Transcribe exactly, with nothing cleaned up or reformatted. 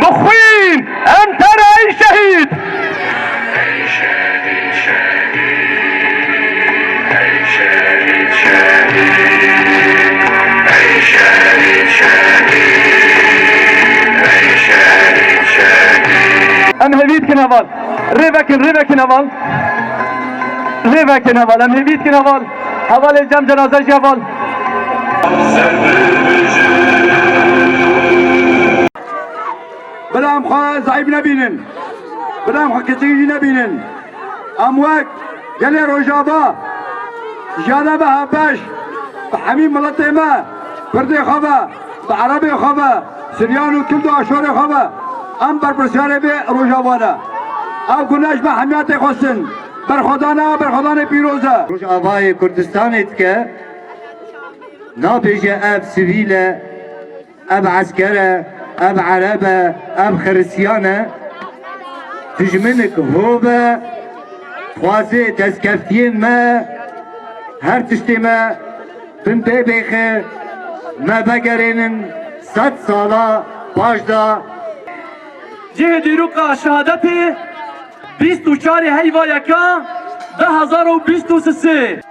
Bixwîn, em te re ey şehîd! Em hêvî dikin heval. Rê vekin, rê vekin heval. Rê vekin heval. Em hêvî dikin heval. Hevalê cem cenaze jî heval. Bila em xwe zeîf nebînin. Bila em xwe keçikî jî nebînin. Em wek gelê Rojava jiyane be hevbeş, bi hemî miletê me, Kurdê xwe be, bi Erebê xwe be, Siryan û Kurd û Aşorê xwe be, em berpirsiyarê vê Rojava ne. Ev gune ji me hemiya tê xwestin. Berxwedana, berxwedanê pîroz e. Rojavayê Kurdistanê dike, nabêje ev sivîl e, ev esker e, ev Ereb e, ev Xiristiyan e. Dijminik hov e, dixwaze destkeftiyên me, her tiştê me bin bê bêxe, me vegerênin sed sala paş de. Cihê dîroka şehadetê bîst û çarê heyva yeka du hezar û bîst û sê.